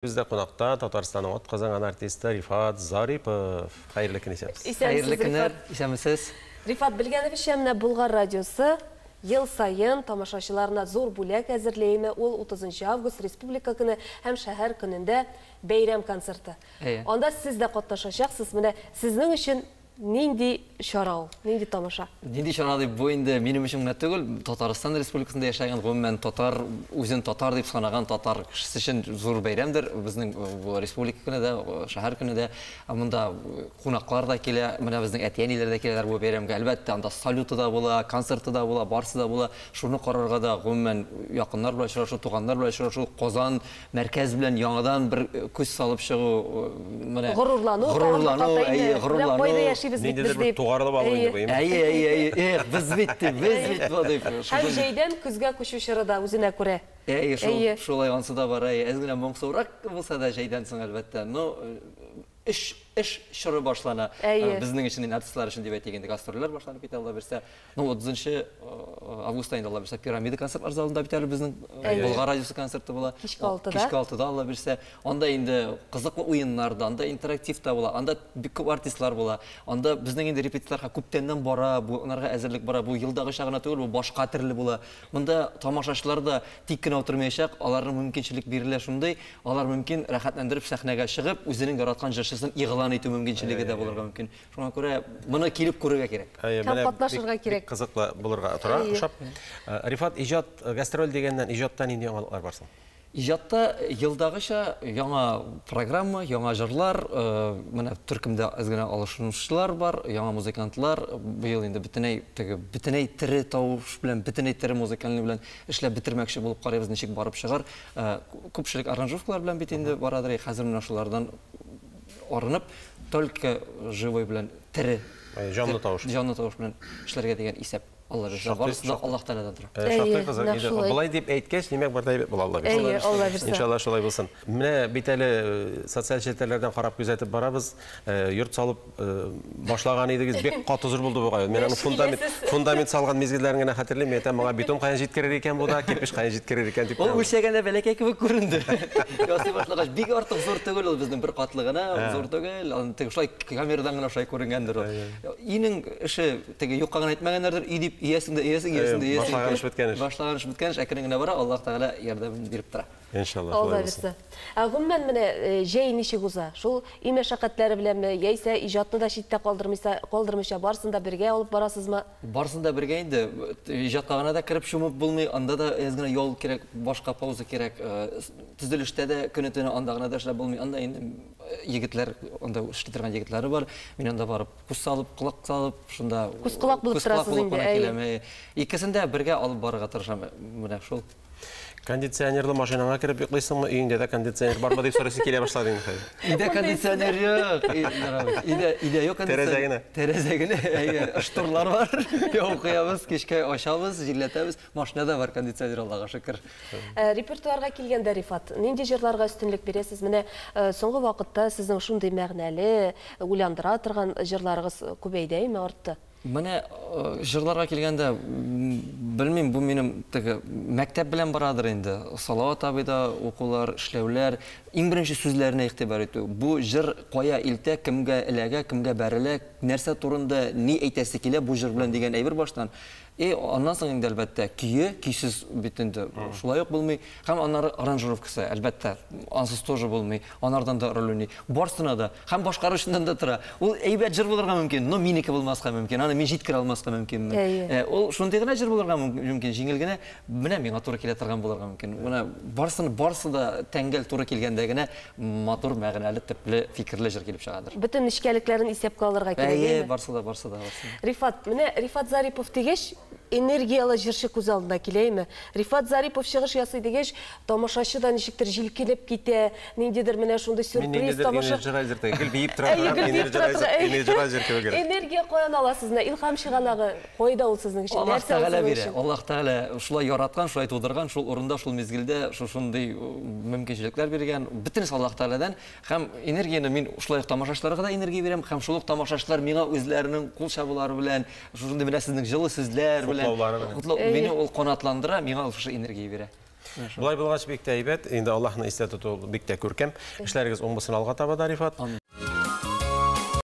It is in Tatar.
Бездә кунакта Татарстанның атказанган артисты Рифат Зарипов. Хәерле көн, исәнмесез. Исәнмесез, Хәерле көннәр, Рифат. Исәнмесез. Рифат, белгәнебезчә, менә Болгар радиосы ел саен тамашачыларына зур бүләк әзерлиме, ул 30 август Республика көне һәм шәһәр көнендә бәйрәм концерты. Әйе. Анда сез дә катнашачаксыз. Менә сезнең өчен нинди чара ул, нинди тамаша? Нинди чара дип, бу инде минем өчен генә түгел, Татарстан Республикасында яшәгән, гомумән, татар, үзен татар дип санаган татар кешесе өчен зур бәйрәмдер. Безнең бу Республика көне дә, шәһәр көне дә. Монда кунаклар да килә, менә безнең әти-әниләр дә киләләр бу бәйрәмгә. Әлбәттә, анда салюты да була, концерты да була, барысы да була. Шуны карарга да, гомумән, якыннар белән очрашу, туганнар белән очрашу, Казан мәркәз белән яңадан бер күз салып чыгу, менә горурлану, горурлану, әйе, горурлану. Кайда яшибез бит без дип. Тугарылып алу инде бу. Әйе, әйе, әйе. Эх, без бит дип, без бит бу дип. Һәм җәйдән көзгә күчү чоры да үзенә күрә. Әйе, шул, шулай ансы да бар, әйе. Әз генә моңсурак булса да җәйдән соң, әлбәттә. Но эш эш чоры башлана. Безнең өчен, артистлар өчен дип әйтик инде, гастрольләр башланып китә, Алла бирсә. Ну, 30 августта инде, Алла бирсә, Пирамида концертлар залында бит әле безнең Болгар радиосы концерты була. Кичке 6-да. Кичке 6-да, Алла бирсә. Анда инде кызыклы уеннар да, анда интерактив та була, анда бик күп артистлар була. Анда безнең инде репетицияләргә күптәннән бара, бу анарга әзерлек бара. Бу елдагыча гына түгел, бу башка төрле була. Монда тамашачылар да тик кенә утырмаячак, аларның мөмкинчелек бирелә шундый, алар мөмкин рәхәтләндереп сәхнәгә чыгып, үзенең яраткан җырчысын игълан итү мөмкинчелеге дә булырга мөмкин. Шуңа күрә моны килеп күрергә кирәк. Һәм катнашырга кирәк. Бик кызыклы булырга тора, ошап. Рифат, иҗат, гастроль дигәннән, иҗатта нинди яңалыклар бар соң? Иҗатта елдагыча яңа программа, яңа җырлар, менә төркемдә әз генә алышынучылар бар, яңа музыкантлар. Быел инде бөтенләй теге бөтенләй тере тавыш белән, бөтенләй тере музыкальный белән эшләп бетермәкче булып карыйбыз, ничек барып чыгар. Күпчелек аранжировкалар белән бит инде барадыр, хәзер менә шулардан арынып, только живой белән тере җанлы тавыш. Җанлы тавыш белән эшләргә дигән исәп. Алла бирсә, барысы да Аллаһ Тәгаләдән тора. Шактый кызык иде. Болай дип әйткәч, димәк, бар да әйбәт була, Алла бирсә. Әйе, Алла бирсә. Иншалла шулай булсын. Менә бит әле социаль челтәрләрдән карап күзәтеп барабыз. Йорт салып башлаган идегез, бик каты зур булды бугай. Мин аны фундамент, фундамент салган мизгелләрен генә хәтерлим. Мин әйтәм, моңа бетон каян җиткерер икән бу да, кирпеч каян җиткерер икән дип. Ул үлчәгәндә бәләкәй кебек күренде. Ясый башлагач, бик артык зур түгел ул безнең, бер катлы гына, зур түгел. Аны теге шулай камерадан гына шулай күренгәндер ул. Өйнең эше теге юкка гына әйтмәгәннәрдер, өй дип өясең дә өясең, өясең дә өясең. Башлаган эш беткән эш. Башлаган эш беткән эш, әкрен генә бара, Аллаһ Тәгалә ярдәмен биреп тора. Иншалла, шулай булсын. Ә гомумән менә җәй ничек уза? Шул өй мәшәкатьләре беләнме, яисә иҗатны да читтә калдырмыйса, калдырмыйча барысын да бергә алып барасызмы? Барысын да бергә инде. Иҗатка гына да кереп чумып булмый, анда да әз генә ял кирәк, башка пауза кирәк. Төзелештә дә көне-төне анда гына да эшләп булмый. Анда инде егетләр, анда эшли торган егетләре бар. Мин анда барып күз салып, колак салып, шунда күз колак булып торасыз инде. Киләм. Икесен дә бергә алып барырга тырышам. Менә шул. Кондиционерлы машинаңа кереп йоклыйсыңмы? Өеңдә дә кондиционер бармы дип сорыйсы килә башлады инде хәзер. Өйдә кондиционер юк. Өйдә, өйдә юк кондиционер. Тәрәзә генә. Тәрәзә генә. Әйе, шторлар бар. Ябып куябыз, кичкә ачабыз, җилләтәбез. Машинада бар кондиционер, Аллага шөкер. Репертуарга килгәндә, Рифат, нинди җырларга өстенлек бирәсез? Менә соңгы вакытта сезнең шундый мәгънәле, уйландыра торган җырларыгыз күбәйде, әйме, артты? Менә җырларга килгәндә, белмим, бу минем теге мәктәп белән барадыр инде. Салават абыйда укулар, эшләүләр, иң беренче сүзләренә игътибар итү. Бу җыр кая илтә, кемгә эләгә, кемгә бәрелә, нәрсә турында, ни әйтәсе килә бу җыр белән дигән әйбер баштан. И аннан соң инде, әлбәттә, көе, көйсез бит инде шулай ук булмый. Һәм аннары аранжировкасы, әлбәттә, ансыз тоже булмый. Анардан да роль уйный. Барсына да, һәм башкаручыдан да тора. Ул әйбәт җыр булырга мөмкин, но минеке булмаска мөмкин. Аны мин җиткерә алмаска мөмкинмен. Ул шундый гына җыр булырга мөмкин, җиңел генә, менә миңа туры килә торган булырга мөмкин. Менә барсын, барсы да тәңгәл туры килгәндә генә матур, мәгънәле, төпле, фикерле җыр килеп чыгадыр. Бөтен нечкәлекләрен исәпкә алырга кирәк, әйеме? Әйе, барсы да, барсы да, барсы да. Рифат, менә Рифат Зарипов дигәч, энергияле җырчы күз алдына килә, әйеме? Рифат Зарипов чыгыш ясый дигәч, тамашачы да ничектер җилкенеп китә, ниндидер менә шундый сюрприз тамаша. Мин ниндидер энерджерайзер теге, гел биеп тора торган энерджерайзер кебек. Энергия каян аласыз? Менә илһам чыганагы кайда ул сезнең өчен? Аллаһ Тәгалә бирә. Аллаһ Тәгалә шулай яраткан, шулай тудырган, шул урында, шул мизгелдә шушындый мөмкинчелекләр биргән. Бөтенесе Аллаһ Тәгаләдән. Һәм энергияне мин шулай ук тамашачыларга да энергия бирәм, һәм шул ук тамашачылар миңа үзләренең кул чабулары белән, шушындый менә сезнең җылы сүзләр белән, Хуплаулары белән. Мине ул канатландыра, миңа ул шушы энергия бирә. Болай булгач бик тә әйбәт. Инде Аллаһны истә тоту бик тә күркәм. Эшләрегез уң булсын алга таба да, Рифат.